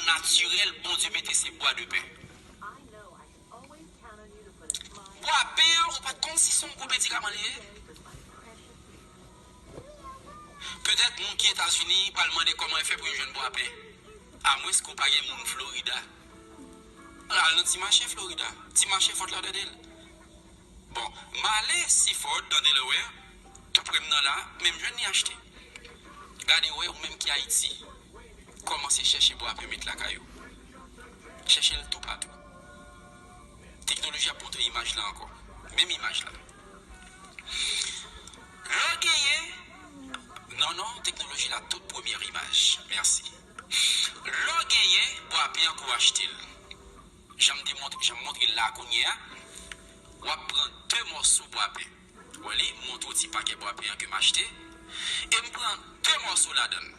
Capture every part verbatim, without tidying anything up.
natirèl Bondye mete se bwa de pen. Bwa pen an, ou pa t konn si se yon gwo medikaman li ye? Petèt moun ki Etazini pral mande kòman yo fè pou yo jwenn bwa pen. Amwens ke w pa gen moun Florida. Al nan ti mache Florida. Ti mache Fort Lauderdale. Bon, m ale Seaford nan Delaware, tou pre m nan la, men m jwenn li achte. Gade wè, ou menm ki Ayiti, kòmanse chèche bwa pen met lakay ou. Chèche l toupatou. Teknoloji ap montre imaj la ankò. Menm imaj la. Lè w genyen, non, non, teknoloji la tout premye imaj. Mèsi. Lè w genyen bwa pen an ke w achte l. Jan m te montre, jan m montre l la kounye a, w ap pran de mòso bwa pen. Wè li, m montre w ti pakè bwa pen an ke m achte. E m pran de mòso ladan l.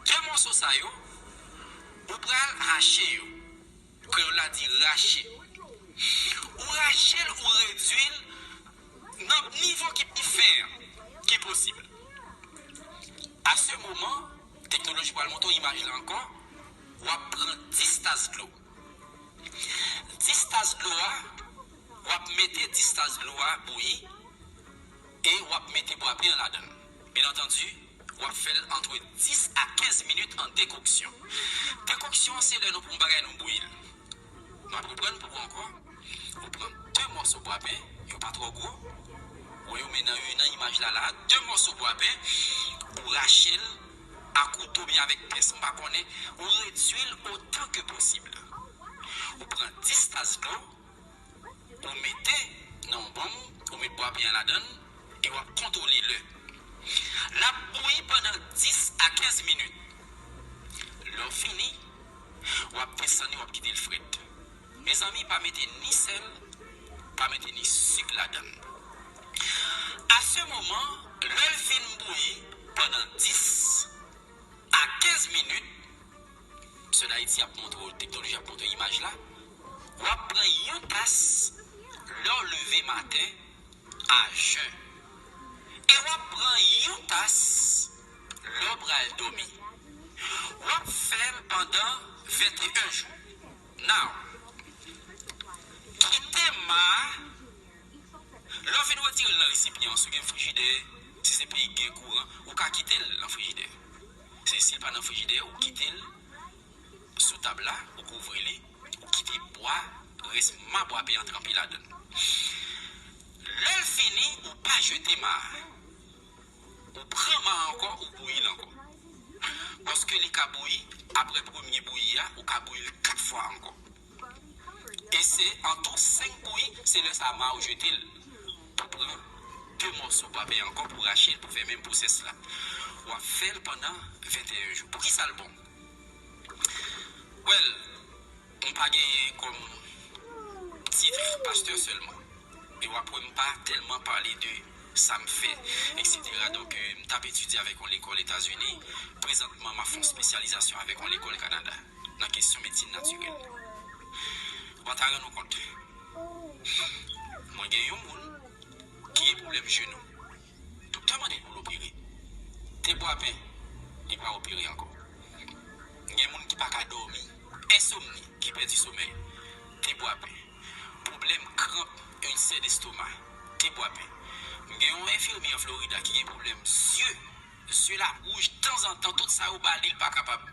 De mòso sa yo, ou pral hache yo. Kreyòl la di rache. Ou rache l, ou redui l nan nivo ki pi fen an ki posib. A se moman, teknoloji pral montre w imaj la ankò, w ap pran dis tas dlo. Dis tas dlo a, w ap mete dis tas dlo a bouyi e w ap mete bwa pen an ladan l. Byen antandi, w ap fè l antre dis a kenz minit an dekoksyon. Dekoksyon an se lè nou pran yon bagay nou bouyi l. M ap reprann pou ou ankò. Ou pran de mòso bwa pen, yo pa twò gwo. Ou wè yo, men nan, yo nan imaj la, la, de mòso bwa pen, ou rache l a kouto oubyen avèk pès, m pa konnen, ou redui l otan ke posib. Ou pran dis tas dlo, ou mete nan yon bonm, ou met bwa pen an ladan l, e w ap kontwole lè. L ap bouyi pandan dis a kenz minit. Lè w fini, w ap desann li, w ap kite l frèt. Mezanmi, pa mete ni sèl, pa mete ni sik ladan l. A se moman, lè l fin bouyi pandan dis a kenz minit, Sud Haiti ap montre w, teknoloji ap montre imaj la, w ap pran yon tas lè w leve maten a jen. E w ap pran yon tas lè w pral dòmi. W ap fè l pandan venteyen jou. Now, kite ma a, lè w fin retire l nan resipyan an, si w gen frijidè, si se peyi k gen kouran, ou ka kite l nan frijidè. Se si l pa nan frijidè, ou kite l sou tab la, ou kouvri li, ou kite bwa, rès ma bwa pen an tranpe ladan l. Lè l fini, ou pa jete ma a. Ou pran ma a ankò, ou bouyi l ankò. Paske li ka bouyi, apre premye bouyi a, ou ka bouyi l kat fwa ankò. E se an tou senk bouyi, se lè sa a ma a ou jete l. Pou pran de mòso bwa pen ankò, pou rache l, pou fè menm pwosès la. W ap fè l pandan venteyen jou. Poukisa l bon? Well, m pa genyen kòm tit pastè sèlman. E w ap wè m pa tèlman pale de sa m fè, etsetera. Donk, euh, m t ap etidye avèk yon lekòl Etazini. Prezantman, m ap fè yon espesyalizasyon avèk yon lekòl Kanada nan kesyon medsin natirèl. Ou pa ta rann ou kont. Mwen gen yon moun ki gen pwoblèm jenou. Doktè mande l pou l opere. Te bwapen, li pa opere ankò. M gen moun ki pa ka dòmi, ensomni, ki pèdi somèy. Te bwapen. Pwoblèm kranp, ilsè destoma. Te bwapen. M gen yon enfimyè an Florida ki gen pwoblèm zye. Zye l ap wouj tanzantan, tout sa yo ba li, li pa kapab.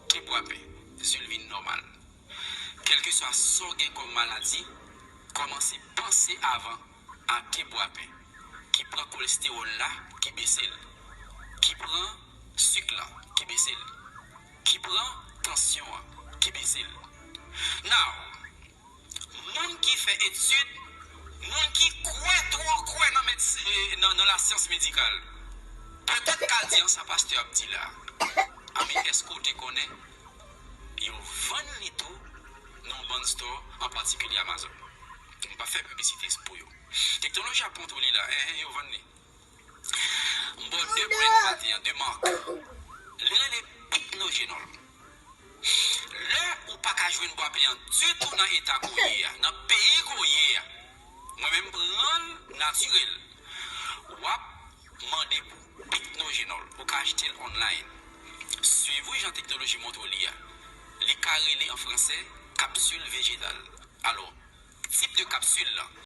Te bwapen. Zye l vin nòmal. Kèlkeswa sa w gen kòm maladi, kòmanse panse avan a te bwapen, ki pran kolestewòl la, ki bese l, ki pran sik lan, ki bese l, ki pran tansyon an, ki bese l. Now, moun ki fè etid, moun ki kwè, twò kwè nan medsi-, nan, nan lasyans medikal, petèt ka di an sa pastè ap di la. Ami, èske w te konnen yo vann li tou nan yon bann store, an patikilye Amazon. M pa fè piblisite pou yo. Teknoloji ap montre w li la, en, en, yo vann li. M ba w de brand maten an, de mak. Li rele Picnogenol. Lè ou pa ka jwenn bwapen an ditou nan eta ke w ye a, nan peyi ke w ye a, mwen menm pran l natirèl. W ap mande pou Picnogenol. Ou ka achte l online. Swiv wi jan teknoloji montre w li a. Li ka rele an franse kapsil vejetal. Alò, tip de kapsil lan,